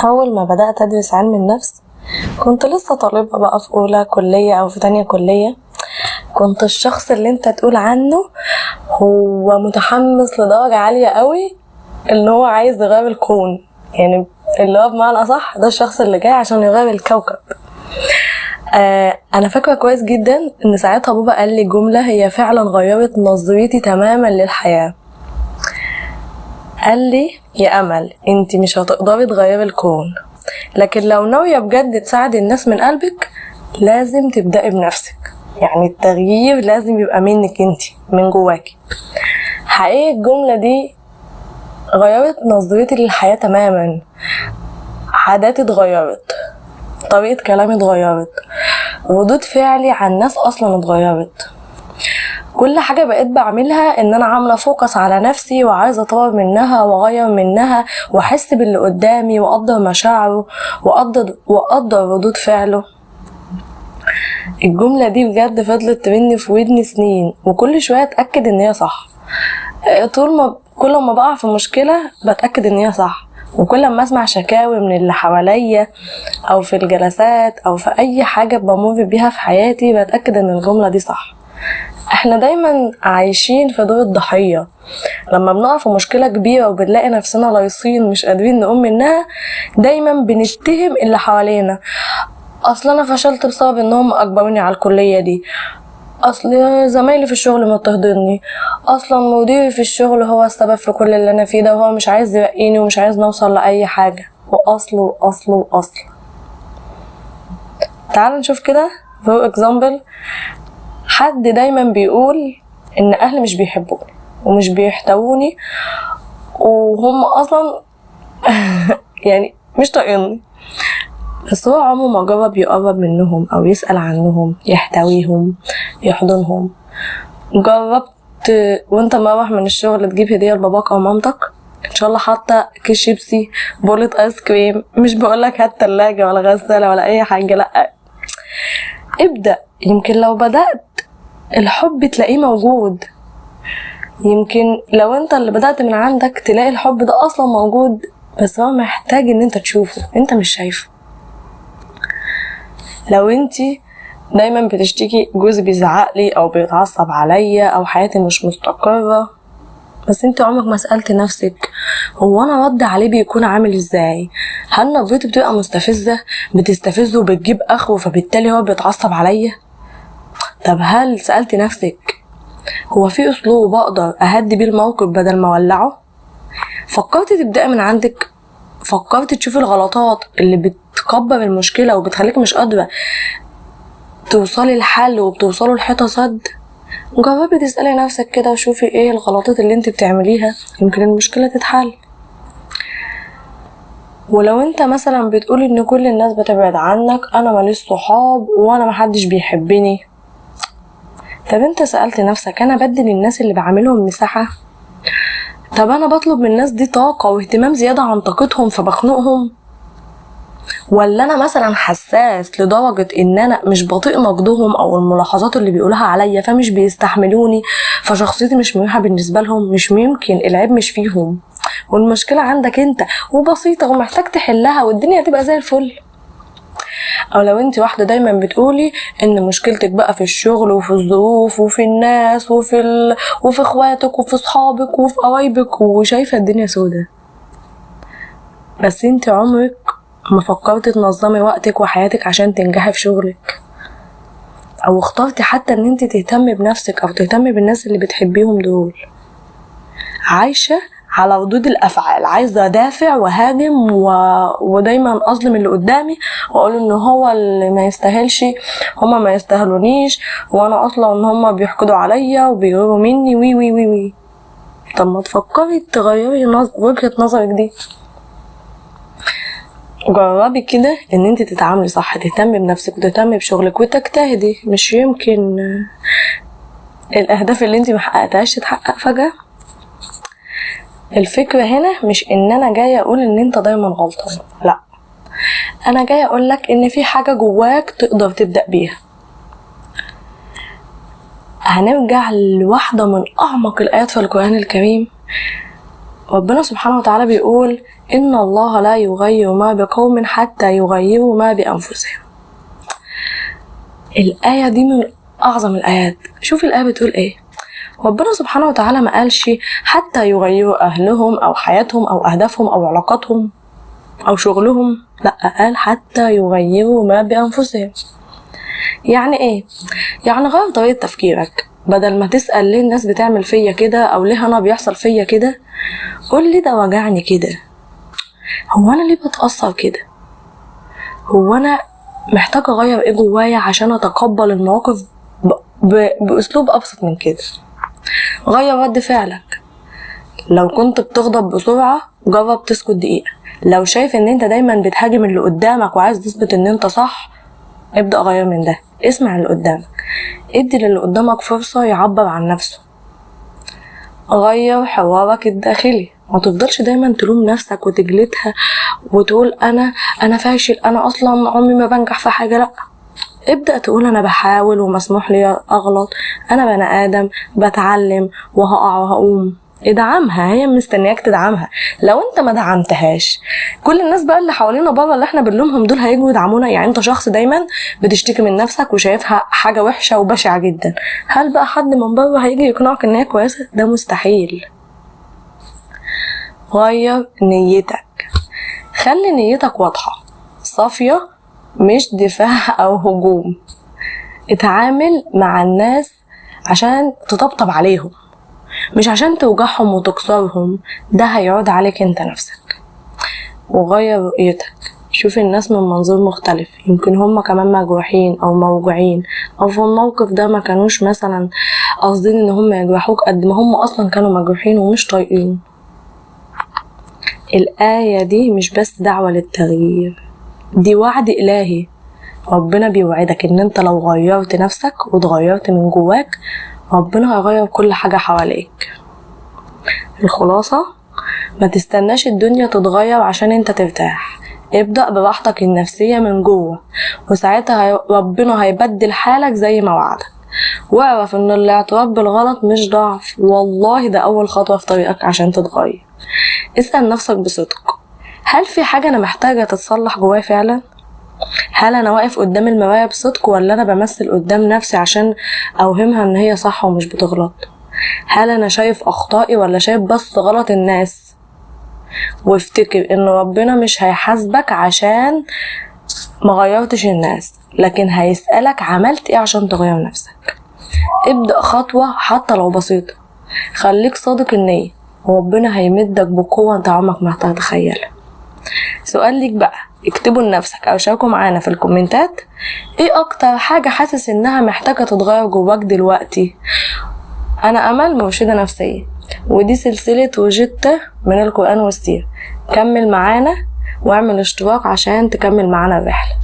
أول ما بدأت أدرس علم النفس كنت لسه طالبة بقى في أولى كلية أو في تانية كلية. كنت الشخص اللي انت تقول عنه هو متحمس لدرجة عالية قوي ان هو عايز يغير الكون، يعني اللي هو بمعنى أصح ده الشخص اللي جاي عشان يغير الكوكب. انا فاكرة كويس جدا ان ساعتها بابا قال لي جملة هي فعلا غيرت نظرتي تماما للحياة. قال لي يا أمل انت مش هتقدري تغيري الكون، لكن لو ناوية بجد تساعدي الناس من قلبك لازم تبدأي بنفسك، يعني التغيير لازم يبقى منك انت، من جواكي. حقيقي الجملة دي غيرت نظرتي للحياة تماما. عاداتي اتغيرت، طريقة كلامي اتغيرت، ردود فعلي على الناس اصلا اتغيرت. كل حاجة بقيت بعملها ان انا عاملة focus على نفسي وعايزة اطور منها واغير منها واحس باللي قدامي واقدر مشاعره واقدر ردود فعله. الجملة دي بجد فضلت ترن في ودني سنين، وكل شوية اتأكد ان هي صح. كل ما بقع في مشكلة بتأكد ان هي صح، وكل ما اسمع شكاوي من اللي حواليا او في الجلسات او في اي حاجة بمر بيها في حياتي بتأكد ان الجملة دي صح. احنا دايما عايشين في دور الضحية. لما بنقع في مشكلة كبيرة وبنلاقي نفسنا لايصين مش قادرين نقوم منها، دايما بنتهم اللي حوالينا. اصل انا فشلت بسبب انهم اجبروني على الكلية دي، اصل زمايلي في الشغل مضطهديني، اصلا مديري في الشغل هو السبب في كل اللي انا فيه ده، وهو مش عايز يرقيني ومش عايز نوصل لاي حاجة، واصل واصل واصل. تعالوا نشوف كده for example، حد دايما بيقول ان اهلي مش بيحبوني ومش بيحتووني وهم اصلا يعني مش طايقيني، بس هو عمره ما جرب يقرب منهم او يسأل عنهم، يحتويهم، يحضنهم. جربت وانت مروح من الشغل تجيب هدية لباباك او مامتك؟ ان شاء الله حتى كيس شيبسي، بولة ايس كريم، مش بقولك هات تلاجة ولا غسالة ولا اي حاجة، لا ابدأ. يمكن لو بدأت الحب تلاقيه موجود، يمكن لو انت اللي بدأت من عندك تلاقي الحب ده اصلا موجود، بس هو محتاج ان انت تشوفه، انت مش شايفه. لو انت دايما بتشتكي جوزي بيزعق لي او بيتعصب عليا او حياتي مش مستقرة، بس انت عمرك ما سألت نفسك هو انا رد عليه بيكون عامل ازاي؟ هل نبرتي بتبقى مستفزة، بتستفزه وبتجيب اخره فبالتالي هو بيتعصب عليا؟ طب هل سألت نفسك هو في اسلوب اقدر اهدي بيه الموقف بدل ما اولعه؟ فكرتي تبدأي من عندك؟ فكرتي تشوفي الغلطات اللي بتكبر المشكلة وبتخليك مش قادرة توصلي لحل وبتوصلوا لحيطة سد؟ جربي تسألي نفسك كده وشوفي ايه الغلطات اللي انت بتعمليها، يمكن المشكلة تتحل. ولو انت مثلا بتقولي ان كل الناس بتبعد عنك، انا ماليش صحاب وانا محدش بيحبني، طب انت سألت نفسك انا بدي للناس اللي بعملهم مساحة؟ طب انا بطلب من الناس دي طاقة واهتمام زيادة عن طاقتهم فبخنقهم؟ ولا انا مثلا حساس لدرجة ان انا مش بطيق نقدهم او الملاحظات اللي بيقولوها عليا فمش بيستحملوني، فشخصيتي مش مريحة بالنسبة لهم؟ مش ممكن، العيب مش فيهم والمشكلة عندك انت، وبسيطة ومحتاج تحلها والدنيا هتبقى زي الفل. او لو انت واحدة دايما بتقولي ان مشكلتك بقى في الشغل وفي الظروف وفي الناس وفي اخواتك وفي اصحابك وفي قرايبك وشايفة الدنيا سودة، بس انت عمرك ما فكرتي تنظمي وقتك وحياتك عشان تنجحي في شغلك، او اخترتي حتى ان انت تهتمي بنفسك او تهتمي بالناس اللي بتحبيهم دول. عايشة على ردود الافعال، عايزة ادافع وهاجم ودايما اظلم اللي قدامي واقول ان هو اللي ما يستاهلش، هما ما يستاهلونيش، وانا اصلا ان هما بيحقدوا عليا وبيغيروا مني وي وي وي وي. طب ما تفكري تغيري وجهة نظرك دي. جربي كده ان انت تتعاملي صح، تهتمي بنفسك وتهتمي بشغلك وتجتهدي. مش يمكن الاهداف اللي انت ما حققتهاش تتحقق فجأة؟ الفكرة هنا مش ان انا جاية اقول ان انت دايما غلطان، لا، انا جاية اقول لك ان في حاجة جواك تقدر تبدأ بيها. هنرجع لواحدة من اعمق الايات في القرآن الكريم. ربنا سبحانه وتعالى بيقول إن الله لا يغير ما بقوم حتى يغيروا ما بأنفسهم. الآية دي من أعظم الآيات. شوف الآية بتقول إيه. ربنا سبحانه وتعالى ما قالش حتى يغيروا أهلهم أو حياتهم أو أهدافهم أو علاقاتهم أو شغلهم، لا، قال حتى يغيروا ما بأنفسهم. يعني إيه؟ يعني غير طريقة تفكيرك. بدل ما تسأل ليه الناس بتعمل فيا كده أو ليه أنا بيحصل فيا كده، قول لي ده وجعني كده، هو أنا ليه بتأثر كده، هو أنا محتاجة أغير إيه جوايا عشان أتقبل المواقف بأسلوب أبسط من كده. غير رد فعلك. لو كنت بتغضب بسرعة جرب تسكت دقيقة. لو شايف ان انت دايما بتهاجم اللي قدامك وعايز تثبت ان انت صح، ابدأ غير من ده. اسمع اللي قدامك، ادي للي قدامك فرصة يعبر عن نفسه. غير حوارك الداخلي. ما تفضلش دايما تلوم نفسك وتجلدها وتقول انا فاشل، انا اصلا عمري ما بنجح في حاجة. لا، ابدأ تقول انا بحاول ومسموح لي اغلط، انا بني ادم بتعلم وهقع وهقوم. ادعمها، هي مستنياك تدعمها. لو انت ما دعمتهاش، كل الناس بقى اللي حوالينا بره اللي احنا بنلومهم دول هيجوا يدعمونا. يعني انت شخص دايما بتشتكي من نفسك وشايفها حاجة وحشة وبشعة جدا، هل بقى حد من بره هيجي يقنعك ان هي كويسة؟ ده مستحيل. غير نيتك. خلي نيتك واضحة صافية، مش دفاع او هجوم. اتعامل مع الناس عشان تطبطب عليهم، مش عشان توجعهم وتكسرهم، ده هيعود عليك انت نفسك. وغير رؤيتك، شوف الناس من منظور مختلف، يمكن هم كمان مجروحين او موجوعين، او في الموقف ده ما كانوش مثلا قاصدين ان هم يجرحوك قد ما هم اصلا كانوا مجروحين ومش طايقين. الآية دي مش بس دعوة للتغيير، دي وعد إلهي. ربنا بيوعدك ان انت لو غيرت نفسك وتغيرت من جواك، ربنا هيغير كل حاجة حواليك. الخلاصة، ما تستناش الدنيا تتغير عشان انت ترتاح، ابدأ براحتك النفسية من جوه، وساعتها ربنا هيبدل حالك زي ما وعدك. واعرف ان الاعتراف بالغلط مش ضعف، والله ده اول خطوة في طريقك عشان تتغير. اسأل نفسك بصدق، هل في حاجة انا محتاجة تتصلح جوايا فعلا؟ هل انا واقف قدام المراية بصدق، ولا انا بمثل قدام نفسي عشان اوهمها ان هي صح ومش بتغلط؟ هل انا شايف اخطائي ولا شايف بس غلط الناس؟ وافتكر ان ربنا مش هيحاسبك عشان ما غيرتش الناس، لكن هيسألك عملت ايه عشان تغير نفسك. ابدأ خطوة حتى لو بسيطة، خليك صادق النية، وربنا هيمدك بقوة انت عمرك ما هتتخيلها. سؤال ليك بقى، اكتبوا لنفسك او شاركوا معانا في الكومنتات، ايه اكتر حاجة حاسس انها محتاجة تتغير جواك دلوقتي؟ انا امل، مرشدة نفسية، ودي سلسلة وجدت من القرآن والسيرة. كمل معانا واعمل اشتراك عشان تكمل معانا الرحلة.